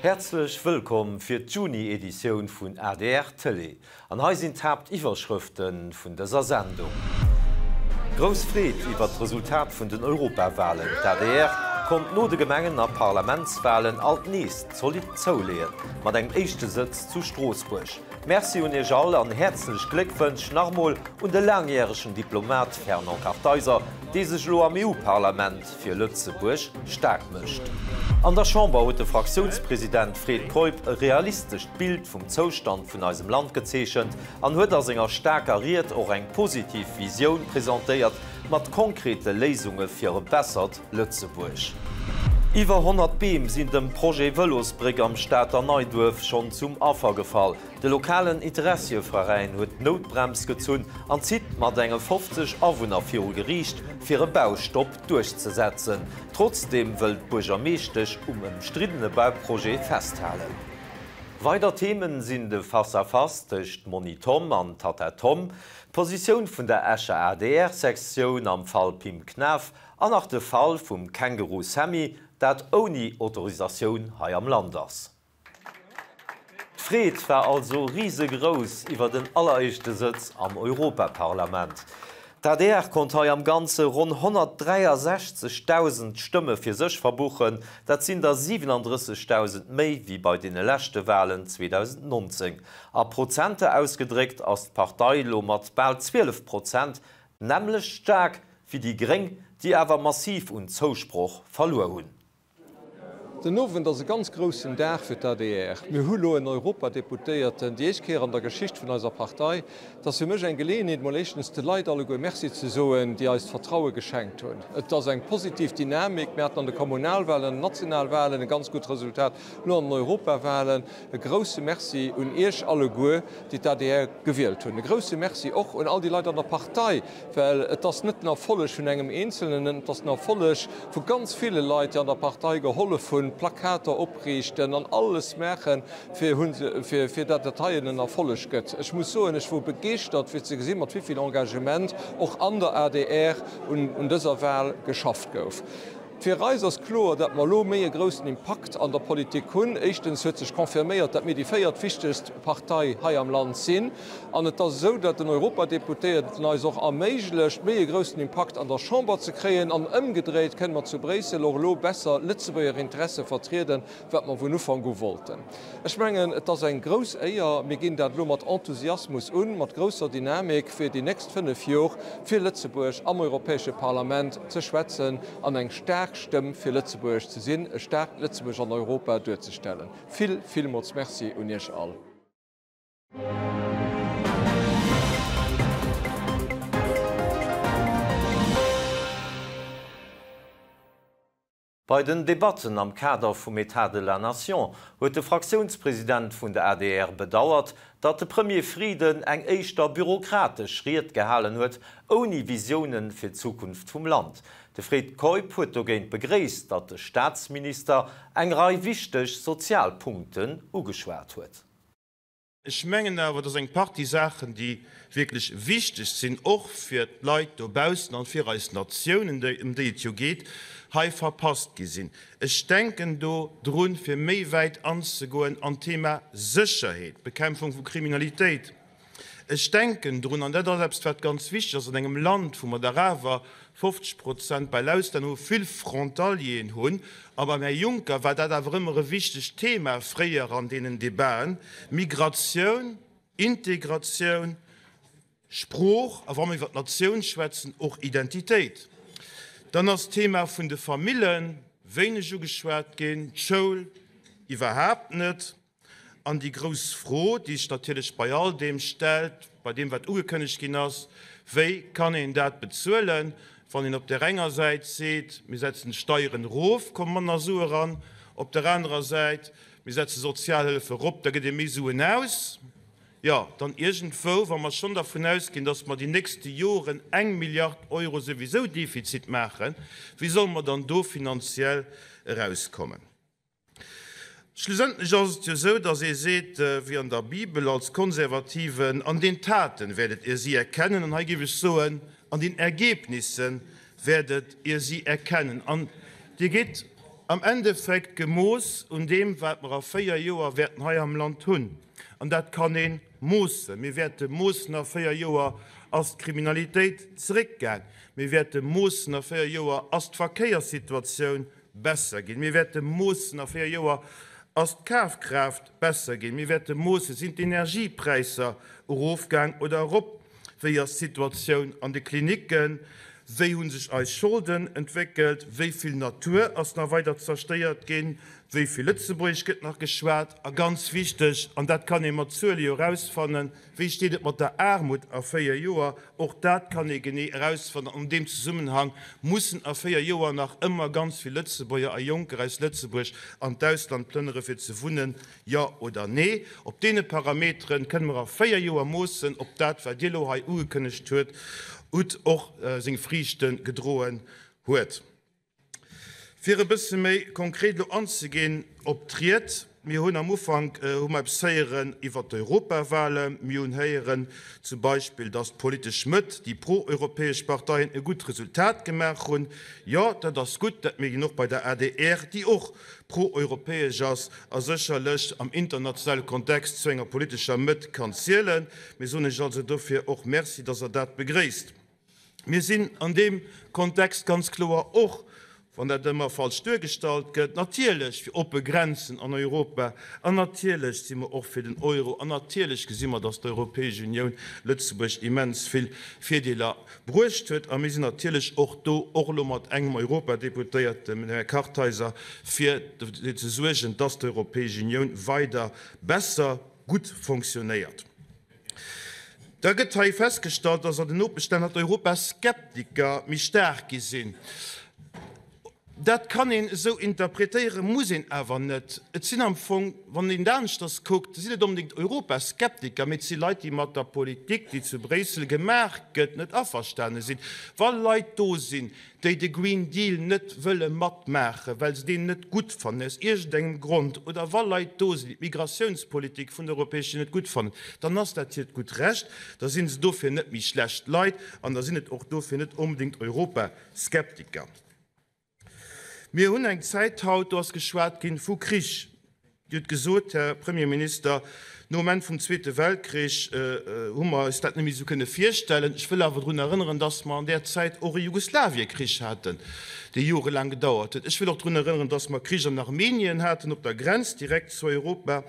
Häerzlech wëllkomm fir d'Juni-Editioun vun adr Tëlee. An hei sinn d'Haaptiwwerschrëfte vun dëser Sendung. Grouss Freed iwwert d'Resultat vun den Europawalen, D'adr konnt no de Gemengen a Parlamentswalen alt nees zolidd zouleeën, mat engem éischte Sëtz zu Stroossbuerg. Merci un Iech all an häerzlech Gléckwënsch nach emol un de laangjäregen Diplomat Fernand Kartheiser, dee sech elo am EU-Parlament fir Lëtzebuerg staark mécht. An der Chamber huet de Fraktiounspresident Fred Keup e realistescht Bild vum Zoustand vun eisem Land gezeechent an huet a senger staarker Ried och eng positiv Visioun presentéiert mat konkrete Léisunge fir e bessert Lëtzebuerg. Iwwer 100 Beem sinn dem Projet Vëlosbréck am Stater Neiduerf schonn zum Affer gefall. De lokalen Interessieveräin huet d'Noutbrems gezunn an zitt mat enge 50 Awunner viru Geriicht, fir e Baustopp duerchzesetzen. Trotzdeem wëll d'Buergermeeschtesch um ëmstriddene Bauprojet festhalen. Weider Themen sinn de Face-à-face tëscht Monni Tom an Tatta Tom, d'Positioun vun der Escher ADR-Sektioun am Fall Pim Knaff an nach de Fall vum Känguru Sammy, dat ouni Autorisatioun hei am Land ass. D'Freed war also risegrouss iwwer den alleréischte Sëtz am Europaparlament. D'adr konnt hei am Ganze ronn 163.000 Stëmme fir sech verbuchen, dat sinn der 37.000 méi wéi bei deene leschte Walen 2019. A Prozenter ausgedréckt ass d'Partei lo mat bal 12 Prozent d'nämmlecht staark wéi déi Gréng, déi awer massiv un Zousproch verluer hunn. Den Owend ass e ganz groussen Dag fir d'ADR. Mir hu lo en Europadeputéierten, déi éischt Kéier an der Geschicht vun eiser Partei. Et ass fir mech eng Geleeënheet, mol éischtens de Leit alleguer Merci ze soen, déi eis d'Vertraue geschenkt hunn. Et ass eng positiv Dynamik. Mir haten an de Kommunalwahlen, an den Nationalwahlen e ganz gutt Resultat, lo an den Europawahlen. E grousse Merci un Iech alleguer, déi d'ADR gewielt hunn. E grousse Merci och un all déi Leit an der Partei, Well et ass net den Erfolleg vun engem Eenzelnen, et ass den Erfolleg vu ganz ville Leit, déi an der Partei gehollef hunn, Plakater opriichten an alles maachen, fir fir dat dat heien en Erfolleg gëtt. Ech muss soen, ech wor begeeschtert, fir ze gesinn, mat wéi vill Engagement och an der adr un dëser Wahl geschafft gouf. Fir eis ass kloer, dat mer elo méi e groussen Impakt an der Politik hunn. Éischtens huet sech confirméiert, dat mir déi véiertwichtegst Partei hei am Land sinn. An et ass esou, dat den Europadeputéierten eis och erméiglecht, méi e groussen Impakt an der Chamber ze kréien. An ëmgedréit kënne mer zu Bréissel och elo besser Lëtzebuerger Interesse vertrieden, wat mer vun Ufank u wollten. Ech mengen, et ass eng grouss Éier. Mir ginn dat elo mat Enthusiasmus un, mat grousser Dynamik, fir déi nächst 5 Jor fir Lëtzebuerg am Europäesche Parlament ze schwätzen an eng staark Stëmm fir Lëtzebuerg ze sinn, e staarkt Lëtzebuerg an Europa duerzestellen. Vill, villmools Merci un Iech all. Bei den Debatten am Kader vum État de la Nation huet de Fraktiounspresident vun der adr bedauert, datt de Premier Frieden eng éischter bürokratesch Ried gehalen huet, ouni Visiounen fir d'Zukunft vum Land. De Fred Keup huet dogéint begréisst, datt de Staatsminister eng Rei wichteg sozial Punkten ugeschwat huet. Ech mengen awer, dass eng Partie Saachen, déi wierklech wichteg sinn, och fir d'Leit dobaussen an fir eis Natioun, ëm déi et jo geet, hei verpasst gi sinn. Ech denken do drun, fir méi wäit anzegoen an d'Thema Sécherheet, Bekämpfung vu Kriminalitéit. Ech denken drun, an dat ass eppes, wat ganz wichteg ass an engem Land, wou mer dach awer 50 Prozent bal Auslänner hu, vill Frontalieren hunn, a beim Här Juncker war dat awer ëmmer e wichtegt Thema fréier an deenen Debaten, Migratioun, Integratioun, Sprooch a wa mer iwwer d'Natioun schwätzen, och Identitéit. Dann ass d'Thema vun de Famille wéineg ugeschwat ginn, d'Schoul iwwerhaapt net. An déi grouss Fro, déi sech natierlech bei all deem stellt, bei deem wat ugekënnegt ginn ass, Wéi kann een dat bezuelen, wann een op där enger Säit seet, mir setzen d'Steieren erof, komme manner Sue eran, op där anerer Säit, mir setze Sozialhëllef erop, da gëtt ee méi Suen aus? Jo, dann iergendwou, wa mer schonn dervun ausginn, datt mer déi nächste Joren eng Milliard Euro souwisou Defizit maachen, wéi solle mer dann do finanziell erauskommen? Schlussendlech ass et jo esou, datt ee seet, wéi an der Bibel als Konservativen, An den Taten werdet ihr sie erkennen. An hei géif ech soen, An den Ergebnissen werdet ihr sie erkennen. An Dir gitt. Am Endeffekt gemooss un deem, wat mer a 4 Joer wäerten hei am Land hunn. An dat kann ee moossen. Mir wäerte moossen, a 4 Joer ass d'Kriminalitéit zeréckgaang. Mir wäerte moossen, a 4 Joer ass d'Verkéierssituatioun besser ginn. Mir wäerte moossen, a 4 Joer ass d'Kafkraaft besser ginn. Mir wäerte moossen, sinn d'Energiepräisser erofgaang oder erop. Wéi ass d'Situatioun an de Klinicken? Wéi hu sech eis Scholden entwéckelt? Wéi vill Natur ass nach weider zerstéiert ginn? Wéi vill Lëtzebuergesch gëtt nach geschwat? A ganz wichteg, an dat kann ee mat Zuele jo erausfannen, Wéi steet et mat der Aarmut a 4 Joer? Och dat kann ee genee erausfannen. An deem Zesummenhang mussen a 4 Joer nach ëmmer ganz vill Lëtzebuerger a Jonker aus Lëtzebuerg an d'Ausland plënnere fir ze wunnen. Jo oder Nee? Op deene Parameteren kënne mer a 4 Joer moossen, ob dat, wat Dir elo hei ugekënnegt huet, hutt, och seng Friichte gedroen huet. Fir e bësse méi konkret elo anzeginn op d'Ried, Mir hunn am Ufank hu mer eppes héieren iwwert d'Europawahlen. Mir hunn héieren zum Beispill, datt d'politesch Mëtt, déi pro-europäesch Parteien e gutt Resultat gemaach hunn. Jo, dat ass gutt. Dat mierkt een och bei der adr, déi och pro-europäesch ass a sécherlech am internationale Kontext zu enger politescher Mëtt kann zielen. Mir soen Iech also dofir och Merci, dass Der dat begréisst. Mir sinn an deem Kontext ganz kloer och, wann dat ëmmer falsch duergestallt gëtt, natierlech fir oppe Grenzen an Europa an natierlech si mer och fir den Euro an natierlech gesi mer, dass d'Europäesch Unioun Lëtzebuerg immens vill Virdeeler bruecht huet. A mir sinn natierlech och do, och elo mat engem Europadeputéierten, dem Här Kartheiser, fir dofir ze suergen, dass d'Europäesch Unioun weider besser, gutt fonctionnéiert. Da gëtt hei festgestallt, dass an den Nopeschlänner d'Europaskeptiker méi staark gi sinn. Dat kann een esou interpretéieren, muss een awer net. Et sinn am Fong, wann een et aneschters kuckt, sinn net onbedéngt Europaskeptiker, mee et si Leit, déi mat der Politik, déi zu Bréissel gemaach gëtt, net averstane sinn. Wa Leit do sinn, déi de Green Deal net wëlle matmaachen, well se deen net gutt fannen, aus iergendengem Grond, oder wa Leit do sinn, déi d'Migratiounspolitik vun der Europäescher Unioun net gutt fannen, dann ass dat hiert gutt Recht, da si se dofir net méi schlecht Leit an da sinn et och dofir net onbedéngt Europaskeptiker. Mir hunn eng Zäit haut, do ass geschwat ginn vu Krich. Dir hutt gesot, Här Premierminister, nom Enn vum Zweete Weltkrich hu mer eis dat net méi esou kënne virstellen. Ech wëll awer drun erënneren, dass mer an där Zäit och e Jugoslawiekrich haten, dee jorelaang gedauert huet. Ech wëll och drun erënneren, dass mer Krich an Armenien haten, op der Grenz direkt zu Europa.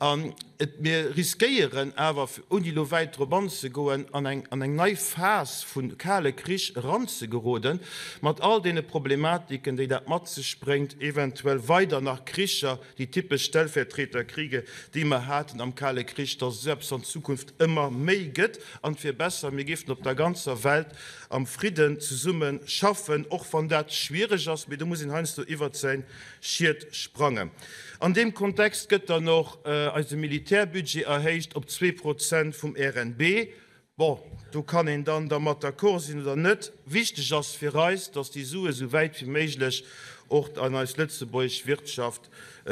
An et, mir riskéieren awer, ouni elo wäit drop anzegoen, an eng, an eng nei Phas vu kale Krich eranzegeroden, mat all deene Problematiken, déi dat mat sech bréngt, eventuell weider nach Kricher, déi typesch Stellvertreterkriege, déi mer haten am Kale Krich, dass et esou eppes an Zukunft ëmmer méi gëtt. An et wier besser, mir géifen op der ganzer Welt am Fridden zesumme schaffen, och wann dat schwiereg ass, mee do muss een heiansdo iwwert säin Schiet sprangen. An deem Kontext gëtt dann och eise Militärbudget erhéicht op 2% vum RNB. Bon, do kann een dann dermat d'accord sinn oder net. Wichteg ass fir eis, dass déi Sue sou wäit wéi méiglech och an eis lëtzebuergesch Wirtschaft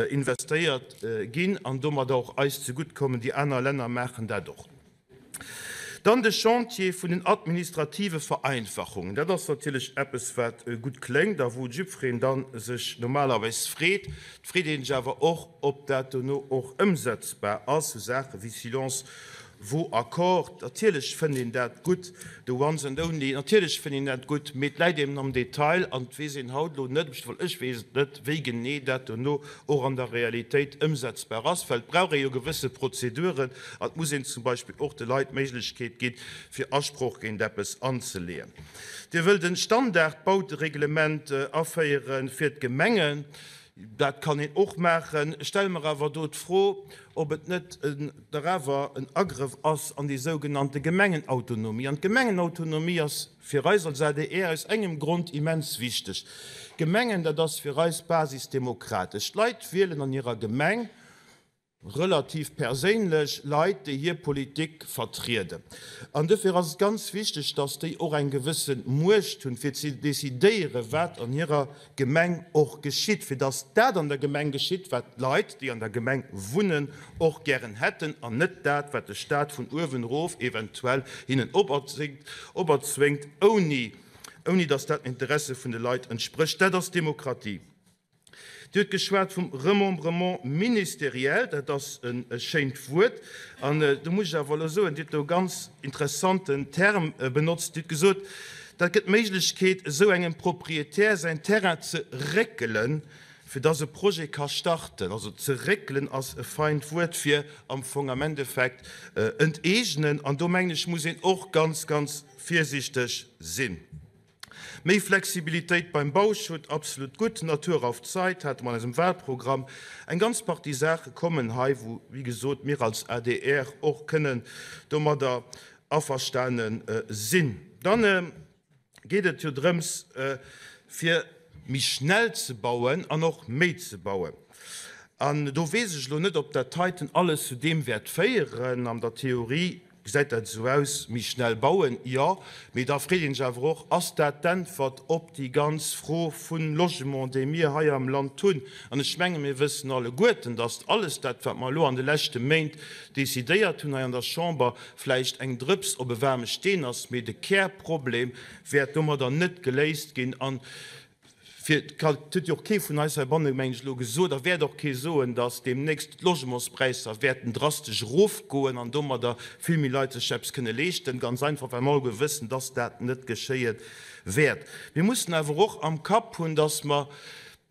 investéiert ginn an domadder och eis zegutt kommen. Déi aner Länner maachen dat och. Dann de Chantier vun den administrative Vereinfachungen. Dat ass natierlech eppes, wat gutt kléngt a wou jiddwereen da sech normalerweis freet. Et freet ee sech awer och, ob dat dono och ëmsetzbar ass, esou Saache wéi Silence vaut accord. Natierlech fënnt een dat gutt, de once and only, natierlech fënnt een dat gutt, mee et läit eben am Detail an et weess een haut elo net, op jidde Fall ech weess et net, wéi genee dat dono och an der Realitéit ëmsetzbar ass, well et brauch ee jo gewësse Prozeduren an et muss een zum Beispill och de Leit d'Méiglechkeet ginn, fir Asproch géint eppes anzeleeën. Dir wëllt e Standardbautereglement aféiere fir d'Gemengen. Dat kann een och maachen. Ech stelle mer awer do d'Fro, ob et net dach awer en Agrëff ass an déi sougenannte Gemengenautonomie. An d'Gemengenautonomie ass Fir eis als adr aus engem Grond immens wichteg, D'Gemengen, dat ass fir eis basisdemokratesch. D'Leit wielen an hirer Gemeng relativ perséinlech Leit, déi hir Politik vertrieden. An dofir ass et ganz wichteg, dass déi och eng gewësse Muecht hunn, fir ze decidéieren, wat an hirer Gemeng och geschitt, fir dass dat an der Gemeng geschitt, wat d'Leit, déi an der Gemeng wunnen, och gären hätten, an net dat, wat de Stat vun uewen erof eventuell hinnen operzwéngt, ouni, ouni dass dat den Interesse vun de Leit entsprécht. Dat ass Demokratie. Dir hutt geschwat vum Remembrement ministériel, dat ass e schéint Wuert. An do muss ech awer elo soen, Dir hutt do e ganz interessanten Term benotzt. Dir hutt gesot, dat gëtt d'Méiglechkeet, esou engem Proprietär säin Terrain ze réckelen, fir dass e Projet ka starten. Also ze réckelen ass e feint Wuert fir am Fong am Endeffekt enteegnen. An do mengen ech, muss een och ganz, ganz virsiichteg sinn. Méi Flexibilitéit beim Bauschutt, absolut gutt. Natur auf Zeit hate mer an eisem Wahlprogramm. Eng ganz Partie Saache kommen hei, wou, wéi gesot, mir als adr och kënnen domadder averstane sinn. Dann geet et jo drëms, fir méi schnell ze bauen an och méi ze bauen. An do weess ech elo net, ob dat heiten alles zu deem wäert féieren. An der Theorie Gesäit dat esou aus, méi schnell bauen, jo, mee da freet een sech awer och, Ass dat d'Äntwert op déi ganz Fro vun Logement, déi mir hei am Land hunn? An ech menge mir wëssen alleguerten, datt alles dat, wat mer elo an de leschte Méint decidéiert hunn hei an der Chamber, vläicht eng Drëps op e waarme Steen ass, mee de Kärproblem wäert domadder net geléist ginn. An Fir, et huet jo och kee vun eis heibanne, mengen ech, elo gesot a wäert och kee soen, datt deemnächst d'Logementspräisser wäerten drastesch erofgoen an domadder vill méi Leit sech eppes kënne leeschten. Ganz einfach, well mer alleguer wëssen, datt dat net geschéie wäert. Mir mussen awer och am Kapp hunn, datt mer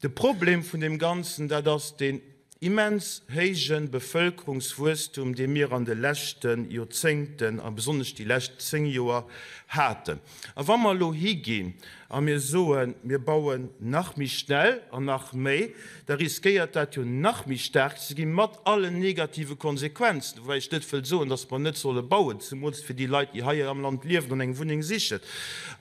de Problem vun deem Ganzen, dat ass deen immens héije Bevëlkerungswuesstum, dee mir an de leschte Joerzéngten, a besonnesch déi lescht 10 Joer, haten. A wa mer elo higinn a mir soen, mir bauen nach méi schnell an nach méi, da riskéiert dat jo nach méi staark ze ginn, mat allen negative Konsequenzen, woubäi ech net wëll soen, datt mer net solle bauen, zemools fir déi Leit, déi hei am Land liewen an eng Wunneng sichen.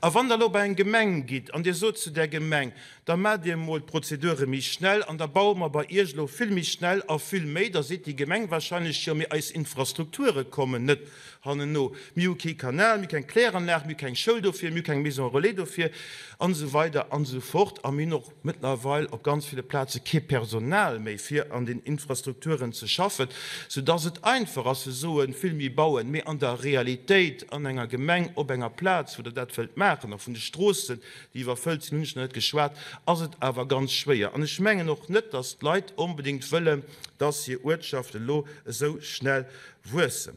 A wann Der elo bei eng Gemeng gitt an Dir sot zu där Gemeng, Da maacht Dir emol d'Prozedure méi schnell an da baue mer bei Iech elo vill méi schnell a vill méi. Da seet déi Gemeng wahrscheinlech, Jo, mee eis Infrastrukture kommen net hannenno. Mir hu kee Kanal, mir hu keng Kläranlag, mir hu keng Schoul dofir, mir hu keng Maison relais dofir an esou weider an esou fort. A mir hunn och mëttlerweil op ganz ville Plaze kee Personal méi, fir an den Infrastrukturen ze schaffen, soudass et einfach ass ze soen, vill méi bauen. Mee an der Realitéit an enger Gemeng op enger Plaz, wou Der dat wëllt maachen, a vun de Stroossen, déi iwwerfëllt sinn, hunn ech nach net geschwat, ass et awer ganz schwéier. An ech mengen och net, dass d'Leit onbedéngt wëllen, dass hir Uertschaften elo esou schnell wuessen.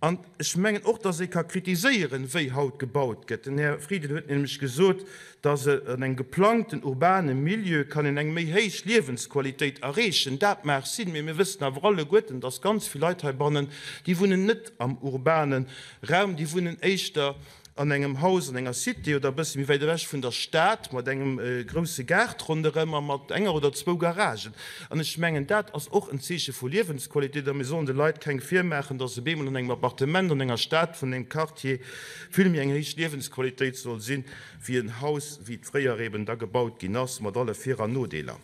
An ech mengen och, dass ee ka kritiséieren, wéi haut gebaut gëtt. Den Här Frieden huet nämlech gesot, dass an engem geplangten urbane Milieu kann een eng méi héich Liewensqualitéit erreechen. Dat mag sinn, mee mir wëssen awer alleguerten, dass ganz vill Leit heibannen, déi wunnen net am urbane Raum, déi wunnen éischter an engem Haus an enger Cité oder e bësse méi wäit ewech vun der Stad mat engem grousse Gaart ronderëm a mat enger oder zwou Garagen. An ech mengen, dat ass och en Zeeche vu Liewensqualitéit a mir sollen de Leit keng virmaachen, dass op eemol an engem Appartement an enger Stad vun engem Quartier vill méi eng héich Liewensqualitéit soll sinn, wéi en Haus, wéi et fréier eben da gebaut ginn ass, mat alle Vir an Nodeeler.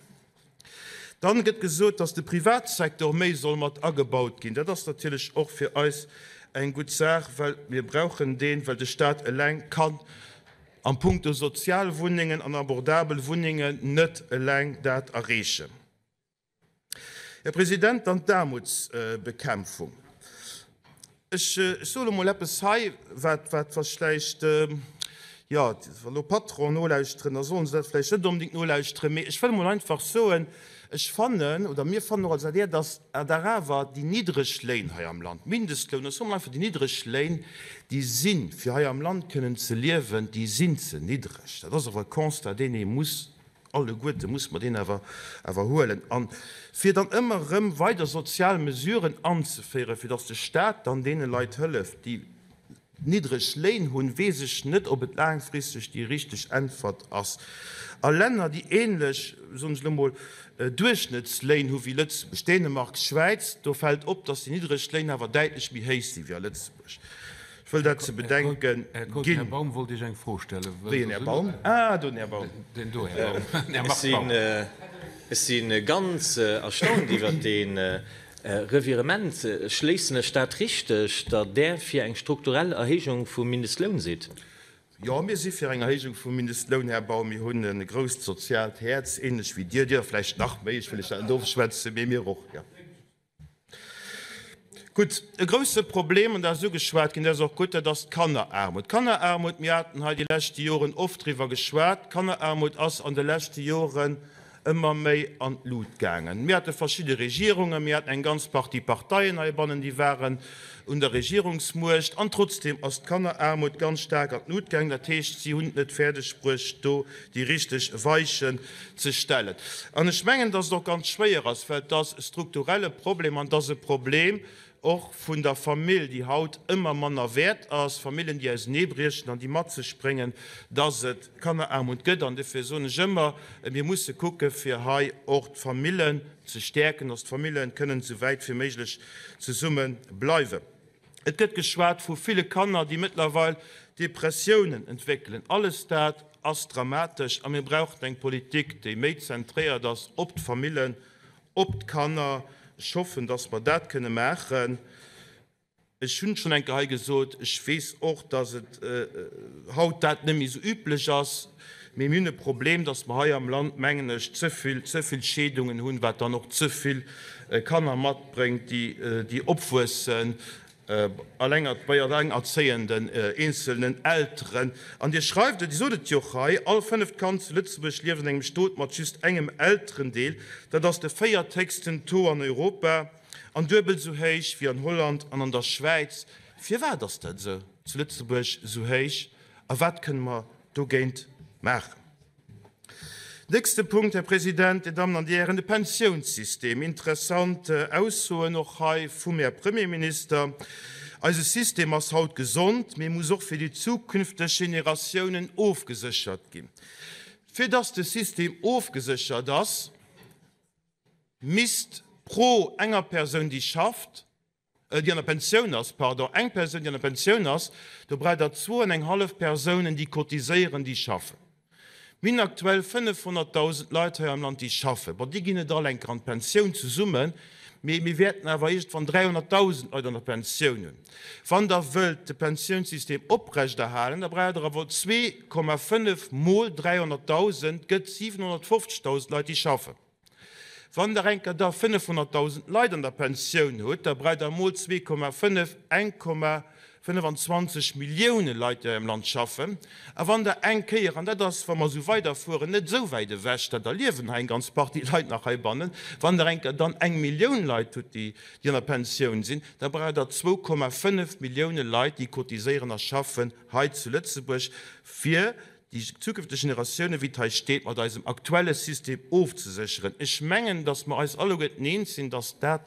Dann gëtt gesot, dass de Privatsektor méi soll mat agebaut ginn. Dat ass natierlech och fir eis eng gutt Saach, well mir brauchen deen, well de Stat eleng kann a puncto Sozialwunnengen an abordabel Wunnengen net eleng dat erreechen. Här President, dann d'Aarmutsbekämpfung. Ech soe lo mol eppes hei, wat wat vläicht, jo, wa lo Patronen nolauschteren, da solle se dat vläicht net onbedéngt nolauschteren, mee ech wëll emol einfach soen, ech fannen, oder mir fannen och als adr, datt dach awer déi niddreg Léin hei am Land, Mindestloun, ech soe mol einfach déi niddreg Léin, déi sinn, fir hei am Land kënnen ze liewen, déi sinn ze niddreg. Dat ass awer e Constat, deen ee muss Alleguerte muss mer deen awer awer huelen. A fir dann ëmmer erëm weider sozial Mesuren anzeféieren, fir datt de Stat dann deene Leit hëlleft, déi niddreg Léin hunn, weess ech net, ob et laangfristeg déi richteg Äntwert ass. A Länner, déi ähnlech, soen ech elo mol, Duerchschnëttsléin hu wéi Lëtzebuerg, Dänemark, Schwäiz, do fält op, datt déi niddreg Léin awer däitlech méi héich si wéi a Lëtzebuerg. Ech wëll dat ze bedenken ginn. Här Kooten, Här Baum wollt Iech eng Fro stellen. Wéi en Här Baum? Ah, do den Här Baum. Deen do, Här Baum. Här Marc Baum. Ech si ganz erstaunt iwwert dee Revirement. Schléissen ech dat richteg, datt Der fir eng strukturell Erhéijung vum Mindestloun sidd? Jo, mir si fir eng Erhéijung vum Mindestloun, Här Baum. Mir hunn e grousst soziaalt Häerz, ähnlech wéi Dir. Dir vläicht nach méi, ech wëll lech dat net ofschwätzen, mee mir och, jo. Gutt, e grousse Problem, an dat ass ugeschwat ginn, dat ass och gutt, dat ass d'Kanneraarmut. D'Kanneraarmut, mir haten hei déi leschte Joren oft driwwer geschwat, d'Kanneraarmut ass an de leschte Joren. Ëmmer méi an d'Lut gaangen. Mir hate verschidde Regierungen, mir haten eng ganz Partie Parteien heibannen, déi waren un der Regierungsmuecht, an trotzdeem ass d'Kanneraarmut ganz staark an d'Lut gaangen. Dat heescht, si hunn et net fäerdeg bruecht, do déi richteg Weichen ze stellen. An ech mengen, dass et och ganz schwéier ass, well et ass e strukturelle Problem an et ass e Problem och vun der Famill, déi haut ëmmer manner wäert ass, Famillen, déi auseneebriechen an déi mat sech bréngen, dass et Kanneraarmut gëtt. An dofir soen ech ëmmer, mir musse kucke fir hei och d'Famillen ze stäerken, dass d'Famillen kënnen esou wäit wéi méiglech zesumme bleiwen. Et gëtt geschwat vu ville Kanner, déi mëttlerweil Depressiounen entwéckelen. Alles dat ass dramatesch a mir brauchen eng Politik, déi méi zentréiert ass op d'Famillen, Op d'Kanner. Ech hoffen, dass mer dat kënne maachen. Ech hunn et schonn eng Kéier hei gesot, ech weess och, dass et haut dat net méi esou üblech ass, mee mir hunn e Problem, dass mer hei am Land, mengen ech, ze vill, ze vill Scheedungen hunn, wat dann och ze vill Kanner matbréngt, déi, déi opwuessen bei allengerzéienden eenzelnen Elteren. An Dir schreift et, Dir sot et jo och hei, All fënneft Kand zu Lëtzebuerg lieft an engem Stot mat just engem Elterendeel. Dat ass de véierthéchsten Taux an Europa an duebel esou héich wéi an Holland an an der Schwäiz. Firwat ass dat esou zu Lëtzebuerg esou héich a wat kënne mer dogéint maachen? Nächste Punkt, Här President, Dir Dammen an Dir Hären, de Pensiounssystem. Interessant Aussoen och hei vum Här Premierminister. Eise System ass haut gesond, mee muss och fir déi zukünfteg Generatiounen ofgeséchert ginn. Fir dass de System ofgeséchert ass, misst pro enger Persoun, déi schafft, déi an der Pensioun ass, pardon, eng Persoun, déi an der Pensioun ass, do braucht Der zwou an eng hallef Persounen, déi cotiséieren, déi schaffen. Mir hunn aktuell 500.000 Leit hei am Land, déi schaffen. Bon, déi ginn net all eng Kéier an d'Pensioun zesummen, mee mir wäerten awer iergendwann 300.000 Leit an der Pensioun hunn. Wann Der wëllt de Pensiounssystem oprechterhalen, da braucht Der awer 2,5 mol 300.000, gëtt 750.000 Leit, déi schaffen. Wann Der enker da 500.000 Leit an der Pensioun hutt, da braucht Der mol 2,5, 1,25 Millioune Leit, déi hei am Land schaffen. A wann Der eng Kéier, an dat ass, wa mer esou weiderfueren, net esou wäit ewech, dat erliewen hei eng ganz Partie Leit nach heibannen, wann Der eng Kéier dann eng Millioun Leit hutt, déi an der Pensioun sinn, da braucht Der 2,5 Millioune Leit, déi cotiséieren a schaffen hei zu Lëtzebuerg, fir déi zukünfteg Generatiounen, wéi et hei steet, mat eisem aktuelle System ofzesécheren. Ech mengen, dass mer eis alleguerten eens sinn, dass dat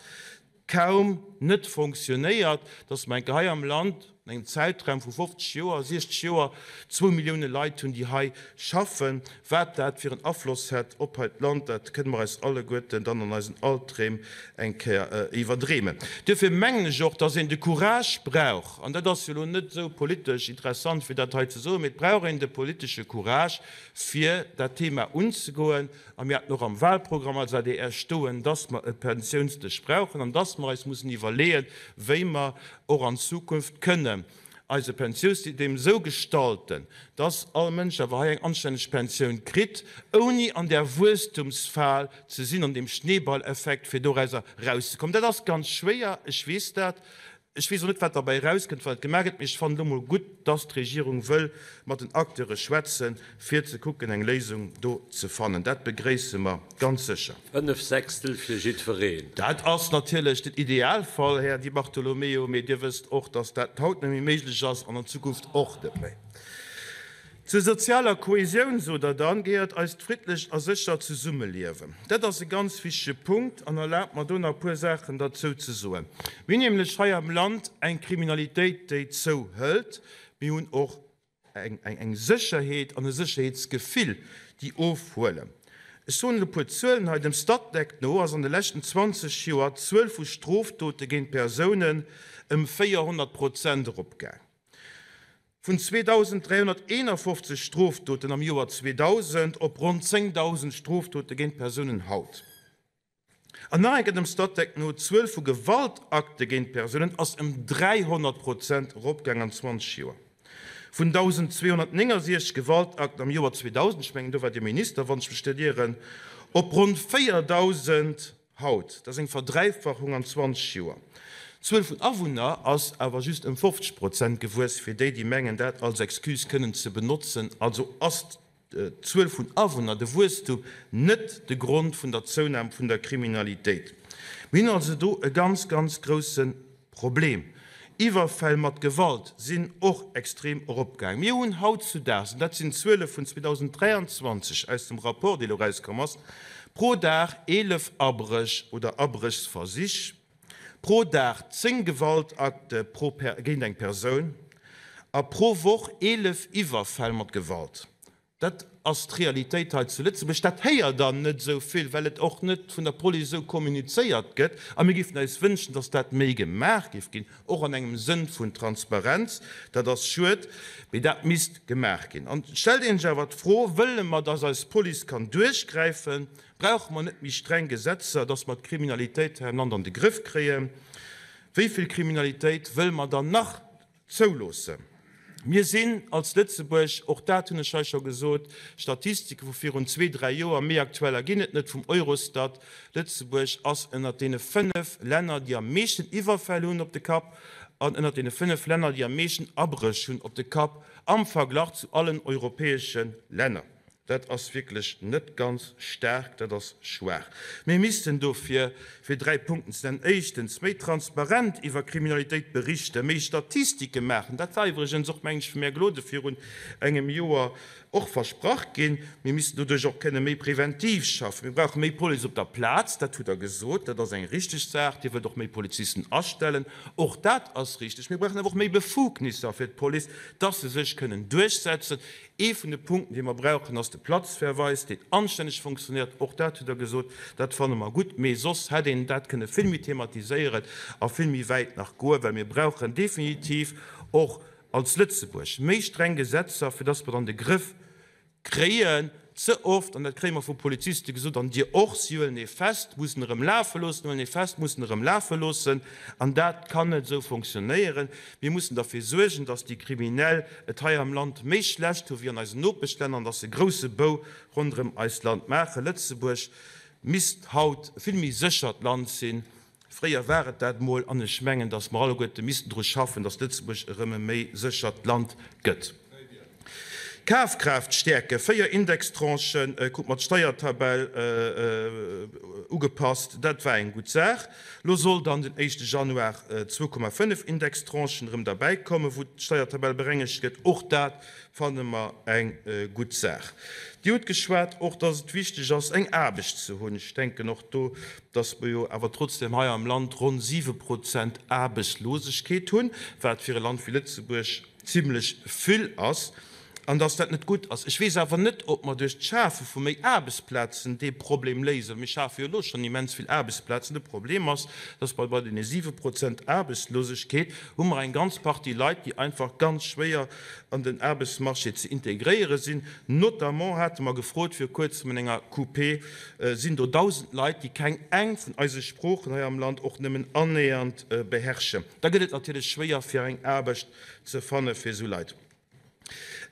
kaum net fonctionnéiert, dass mer enke hei am Land an engem Zäitraum vu 50 Joer, 60 Joer zwou Millioune Leit hunn, déi hei schaffen. Wat dat fir en Afloss hätt op hei d'Land, dat kënne mer eis alleguerten dann an eisen Albdreem eng Kéier iwwerdreemen. Duerfir mengen ech och, dass een de Courage brauch, an dat ass jo elo net esou politesch interessant, fir dat hei ze soen, mee et brauch een de politesche Courage, fir dat Thema unzegoen. A mir haten och am Wahlprogramm als adr stoen, dass mer e Pensiounsdësch brauchen an dass mer eis mussen iwwerleeën, wéi mer och an Zukunft kënnen eise Pensiousystem esou gestalten, dass all Mënsch awer hei eng anstänneg Pensioun kritt, ouni an där Wuesstumsfal ze sinn, an deem Schneeballeffekt, fir dorauser erauszekommen. Dat ass ganz schwéier, ech weess dat. Ech weess och net, wat derbäi erauskënnt, wann et gemaach gëtt, mee ech fannen elo mol gutt, dass d'Regierung wëll mat den Acteure schwätzen, fir ze kucken, eng Léisung do ze fannen. Dat begréisse mer ganz sécher. Fënnef Sechstel fir jiddwereen. Dat ass natierlech den Idealfall, Här Di Bartolomeo, mee Dir wësst och, dass dat haut net méi méiglech ass an an Zukunft och net méi. Zur sozialer Kohesioun, sot Der dann, gehéiert eist friddlecht a séchert Zesummeliewen. Dat ass e ganz wichtege Punkt an erlaabt mer do nach e puer Saachen derzou ze soen. Mir hunn nämlech hei am Land eng Kriminalitéit, déi zouhëlt. Mir hunn och eng Sécherheet an e Sécherheetsgefill, déi ofhuelen. Ech soen elo e puer Zuelen hei, Dem Statec no ass an de leschten 20 Joer d'Zuel vu Strofdote géint Persounen ëm 400 Prozent eropgaang. Vun 2.351 Strofdoten am Joer 2000 op ronn 10.000 Strofdote géint Persounen haut. An nach eng Kéier dem Statec no, D'Zuel vu Gewaltakte géint Persounen ass ëm 300 Prozent eropgaang an 20 Joer. Vun 1.269 Gewaltakten am Joer 2000, ech mengen do war Dir Minister, wann ech mech net ieren, op ronn 4.000 Haut, dat ass eng Verdräifachung an 20 Joer. D'Zuel vun Awunner ass awer just ëm 50 Prozent gewuess, fir déi, déi mengen, dat als Excuse kënnen ze benotzen. Also ass. d'Zuel vun Awunner, de Wuesstum, net de Grond vun der Zounam vun der Kriminalitéit. Mir hunn also do e ganz, ganz grousse Problem. Iwwerfäll mat Gewalt sinn och extrem eropgaang. Mir hunn hautzudaags, an dat sinn d'Zuele vun 2023 aus dem Rapport, dee elo erauskomm ass, pro Dag 11 Abréch oder Abréchsversich, pro Dag 10 Gewaltakte pro géint eng Persoun a pro Woch 11 Iwwerfäll mat Gewalt. Dat ass d'Realitéit hei zu Lëtzebuerg. Dat héiert Der net esou vill, well et och net vun der Police esou kommunizéiert gëtt. A mir géifen eis wënschen, dass dat méi gemaach géif ginn, och an engem Sënn vun Transparenz. Dat ass schued, mee dat misst gemaach ginn. An et stellt ee sech awer d'Fro, Wëlle mer, dass eis Police kann duerchgräifen? Brauche mer net méi streng Gesetzer, dass mer d'Kriminalitéit hei am Land an de Grëff kréien? Wéi vill Kriminalitéit wëlle mer dann nach Zouloossen. Mir sinn als Lëtzebuerg, och dat hunn ech hei scho gesot, Statistike vu virun zwee, dräi Joer, méi aktueller ginn et net, vum Eurostat, Lëtzebuerg ass ënnert deene fënnef Länner, déi am meeschten Iwwerfäll hunn op de Kapp an ënnert deene fënnef Länner, déi am meeschten Abréch hunn op de Kapp am Verglach zu allen europäesche Länner. Dat ass wierklech net ganz staark, dat ass schwaach. Mir missten dofir, fir dräi Punkten ze nennen, éischtens méi transparent iwwer Kriminalitéit berichten, méi Statistike maachen, dat war iwwregens och, mengen ech, vum Här Gloden virun engem Joer och versprach ginn. Mir missten doduerch och kënne méi preventiv schaffen. Mir brauche méi Police op der Plaz, dat hutt Der gesot, dat ass eng richteg Saach. Dir wëllt och méi Polizisten astellen, och dat ass richteg. Mir brauchen awer och méi Befugnisser fir d'Police, dass se sech kënnen duerchsetzen. Ee vun de Punkten, dee mer brauchen, ass de Platzverweis, deen anstänneg funktionéiert. Och dat hutt Der gesot, dat fanne mer gutt. Mee soss hätt een dat kënne vill méi thematiséieren a vill méi wäit nach goen, well mir brauchen definitiv och als Lëtzebuerg méi streng Gesetzer, fir dass mer dann de Grëff kréien. Ze oft, an dat kréie mer vu Poliziste gesot, an Dir och, si huelen ee fest, mussen erëm lafe loossen, huelen ee fest, mussen erëm lafe loossen. An dat kann net esou fonctionnéieren. Mir mussen derfir suergen, dass déi Kriminell et hei am Land méi schlecht hu wéi an eisen Nopeschlänner an dass se e grousse Bou ronderëm eist Land maachen. Lëtzebuerg misst haut e vill méi séchert Land sinn. Fréier war et dat mol an ech mengen, dass mer alleguerte missten dru schaffen, dass Lëtzebuerg erëm e méi séchert Land gëtt. Kafkraaft stäerken, 4 Indextranchen, krut mer d'Steiertabell ugepasst, dat war eng gutt Saach. Lo soll dann den éischte Januar 2,5 Indextranchen erëm derbäi kommen, wou d'Steiertabell berengegt gëtt. Och dat fanne mer eng gutt Saach. Dir hutt geschwat och, dass et wichteg ass, eng Aarbecht ze hunn. Ech denken och do, dass mer jo awer trotzdem hei am Land ronn 7 Prozent Aarbechtslosegkeet hunn, wat fir e Land wéi Lëtzebuerg zimlech vill ass an dass dat net gutt ass. Ech weess awer net, ob mer duerch d'Schafe vu méi Aarbechtsplazen dee Problem léisen. Mir schafe jo elo schonn immens vill Aarbechtsplazen. De Problem ass, dass mer bei deene 7 Prozent Aarbechtslosegkeet hu mer eng ganz Partie Leit, déi einfach ganz schwéier an den Aarbechtsmarché ze integréiere sinn. Notamment hate mer gefrot vir kuerzem an enger QP, sinn do 1.000 Leit, déi keng eng vun eise Sproochen hei am Land och nëmmen annähernd beherrschen. Da gëtt et natierlech schwéier fir eng Aarbecht ze fanne fir esou Leit.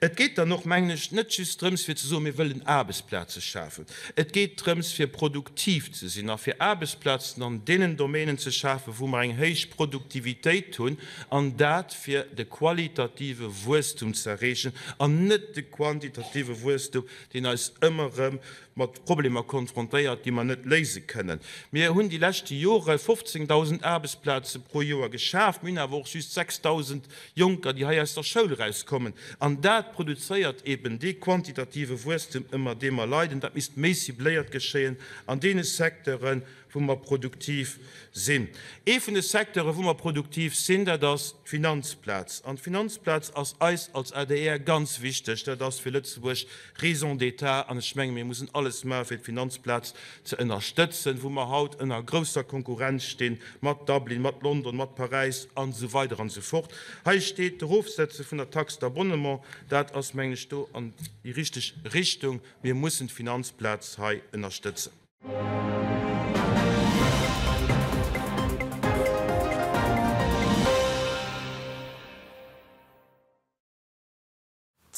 Et geet dann och, mengen ech, net just drëms fir ze soen, mir wëllen Aarbechtsplaze schafen. Et geet drëms fir produktiv ze sinn a fir Aarbechtsplazen an deenen Domänen ze schafen, wou mer eng héich Produktivitéit hunn, an dat fir de qualitative Wuesstum ze erreechen an net de quantitative Wuesstum, deen eis ëmmer erëm mat Problemer konfrontéiert, déi mer net léise kënnen. Mir hunn déi leschte Jore 15.000 Aarbechtsplaze pro Joer geschaf. Mir hunn awer och just 6.000 Jonker, déi hei aus der Schoul erauskommen. An dat produzéiert eben dee quantitative Wuesstem, ëmmer dee mer leiden. Dat misst méi cibléiert geschéien an deene Secteuren, wou mer produktiv sinn. Ee vun de Secteuren, wou mer produktiv sinn, dat ass d'Finanzplaz. An d'Finanzplaz ass eis als adr ganz wichteg. Dat ass fir Lëtzebuerg Raison d'état. An ech menge mir mussen alles maachen, fir d'Finanzplaz ze ënnerstëtzen, wou mer haut ënner grousser Konkurrenz stinn mat Dublin, mat London, mat Paräis an esou weider an esou fort. Hei steet d'Erofsetze vun der Taxe d'abonnement. Dat ass, mengen ech, do an déi richteg Richtung. Mir mussen d'Finanzplaz hei ënnerstëtzen.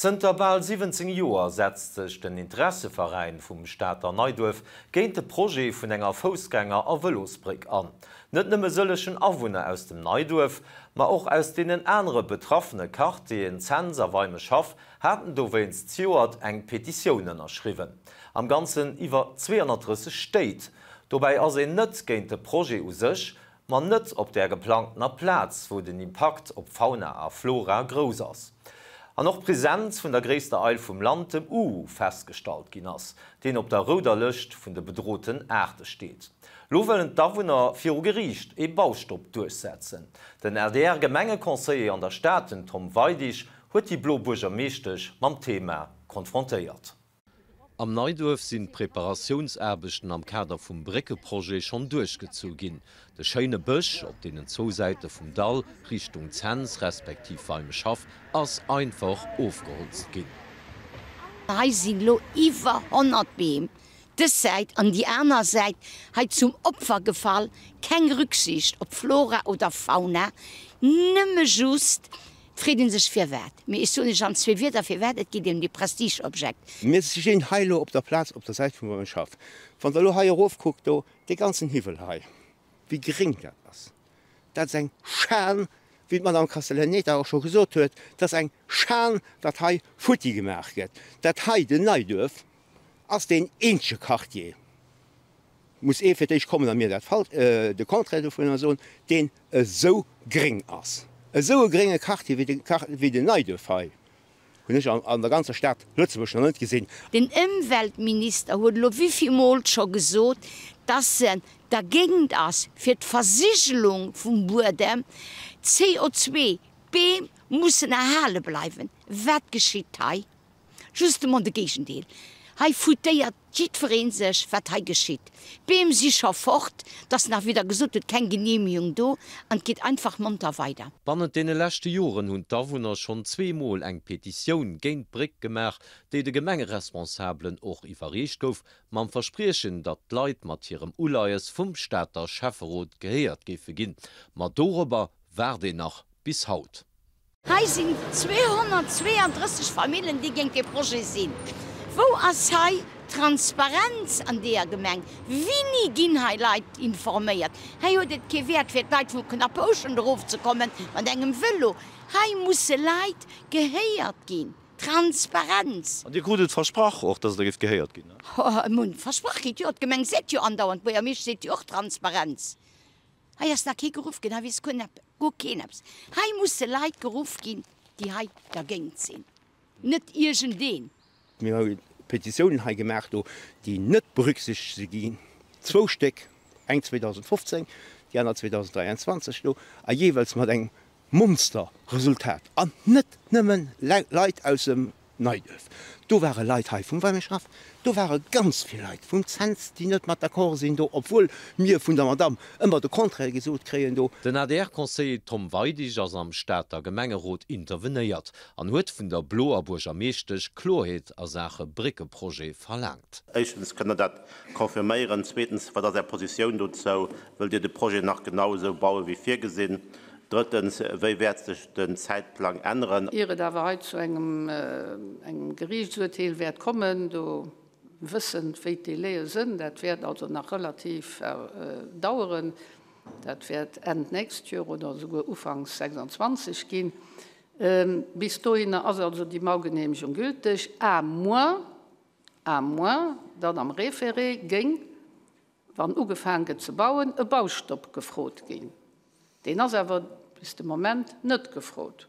Zënter bal 17 Joer setzt sech den Interesseveräin vum Stater Neiduerf géint de Projet vun enger Foussgänger a Vëlosbréck an. Net nëmme sëllegen Awunner aus dem Neiduerf, ma och aus deenen anere betraffene Quartieren Cents a Weimeschhaff haten dowéinst zejoert eng Petitioun ënnerschriwwen. Am Ganzen iwwer 230 Stéit. Dobäi ass een net géint de Projet u sech, ma net op där geplangtener Plaz, wou den Impakt op Fauna a Flora grouss ass. An och d'Presenz vun der gréisster Eil vum Land, dem Uhu, festgestallt ginn ass, deen op der rouder Lëscht vun de bedroten Aarte steet. Lo wëllen d'Awunner viru Geriicht ee Baustopp duerchsetzen. Den LDR-Gemengeconseiller an der Stad, den Tom Weidig, huet déi blo Buergermeeschtesch mam Thema konfrontéiert. Am Neiduerf sinn d'Preparatiounsaarbechten am Kader vum Bréckeprojet schonn duerchgezu ginn. De schéine Bësch op deenen zwou Säite vum Dall, Richtung Cents respektiv Weimeschhaff, ass einfach ofgeholzt ginn. Hei sinn elo iwwer 100 Beem, dës Säit an déi aner Säit, hei zum Opfer gefall. Keng Rücksicht op Flora oder Fauna, nëmme just Et freet een sech firwat. Mee ech soen iech an zwee Wierder firwat, Et geet ëm dee Prestigeobjekt. Mir stinn hei elo op der Plaz op der Säit vum Wënschhaff. Wann Der elo hei erofkuckt, do dee ganzen Hiwwel hei, wéi gréng dat ass, dat ass eng Schan, wéi d'Madame Castellaneta och scho gesot huet, dat ass eng Schan, datt hei futti gemaach gëtt. Dat hei, den Neiduerf, ass deen eenzege Quartier, muss ee fir d'éischt kommen a mir dat Fal de Contraire dovunner soen, deen esou gréng ass. Esou e grénge Quartier wéi de wéi den Neiduerf hei hunn ech an der ganzer Stad Lëtzebuerg nach net gesinn. Den Ëmweltminister huet elo wéivillmol scho gesot, dass en dergéint ass fir d'Versigelung vum Buedem. CO2, d'Beem mussen erhale bleiwen. Wat geschitt hei? Justement de Géigendeel. Hei foutéiert jiddweree sech, wat hei geschitt. D'Beem si scho fort, et ass nach wieder gesot, huet keng Genehmigung do an et geet einfach monter weider. Bannent deene leschte Joren hunn d'Awunner schonn zweemol eng Petitioun géint d'Bréck gemaach, déi de Gemengeresponsabelen och iwwerreecht gouf, mam Verspriechen, datt d'Leit mat hirem Uleies vum Stater Schäfferot gehéiert géife ginn. Ma dorobber waart een nach bis haut. Hei sinn 232 Famillen, déi géint dee Projet sinn. Wou ass hei d'Transparenz an deeër Gemeng? Wini ginn hei Leit informéiert? Hei huet et kee Wäert fir d'Leit vu Knapphouschent erofzekomme mat engem Vëlo. Hei musse Leit gehéiert ginn. Transparenz! An Dir krut et versprach och, dass Der géift gehéiert ginn? Versprach kritt, jo. D'Gemeng seet jo andauernd, d'Buergermeesch seet jo och Transparenz. Hei ass nach kee geruff ginn, hei weess guer keen eppes. Hei musse Leit geruff ginn, déi hei dergéint sinn, net iergendeen. Mir hu Petitiounen hei gemaach do, déi net berücksichtegt si ginn, zwou Stéck, eng 2015, déi aner 2023 do, a jeeweils mat engem Monsterresultat. An net nëmmen Leit aus dem Neiduerf. Do ware Leit hei vum Weimeschhaff, do ware ganz vill Leit vum Cents, déi net mat d'accord sinn do, obwuel mir vun der Madamm ëmmer de Contraire gesot kréien do. Den ADR-Conseiller Tom Weidig ass am Stater Gemengerot intervenéiert an huet vun der bloer Buergermeeschtesch Kloerheet a Saache Bréckeprojet verlaangt. Éischtens, kënnt Der dat confirméieren? Zweetens, wat ass Är Positioun dozou? Wëllt Dir de Projet nach genau esou bauen, wéi virgesinn? Drëttens, wéi wäert sech den Zäitplang änneren? Ier et awer hei zu engem Geriichtsurteel wäert kommen, do wëssend wéi d'Délaie sënn, dat wäert also nach relativ daueren, dat wäert Enn d'nächst Joer oder esouguer ufanks 26 ginn. Bis dohinner ass also déi Baugenehmegung gülteg, à moins, à moins datt am Référé géing wann ugefaang gëtt ze bauen, e Baustopp gefrot ginn. Deen ass awer bis de Moment net gefrot.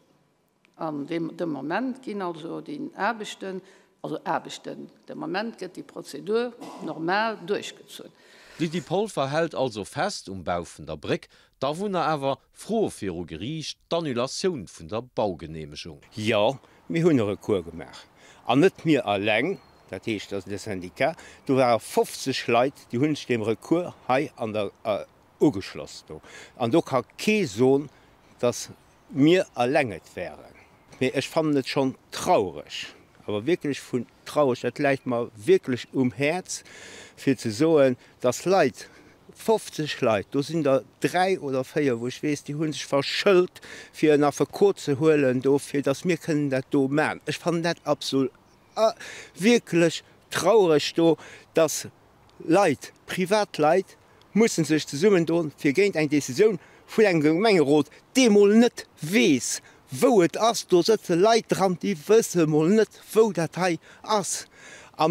An de Moment ginn also déi Aarbechten, also Aarbechten, de Moment gëtt déi Prozedur normal duerchgezunn. D'Lydie Polfer hält also fest um Bau vun der Bréck, d'Awunner awer froe viru Geriicht d'Annulatioun vun der Baugeneemegung. Jo, mir hunn e Recours gemaach. An net mir eleng, Dat heescht, dass de Syndicat, do ware 50 Leit, déi hunn sech deem Recours hei an der ugeschloss do. An do ka kee soen, dass mir eleng et wären. Mee ech fannen et schonn traureg, awer wierklech vun traureg, dat läit mer wierklech um Häerz, fir ze soen, dass Leit. 50 Leit, do sinn der 3 oder 4, wou ech weess, déi hu sech verschëlt, fir en Affekot ze huelen do, fir datt mir kënnen dat do maachen. Ech fannen dat absol wierklech traureg do, datt Leit, privat Leit, mussen sech zesummendoen, fir géint eng Décisioun vun engem Gemengerot, dee mol net weess, wou et ass. Do sëtze Leit dran, déi wësse mol net, wou dat hei ass. A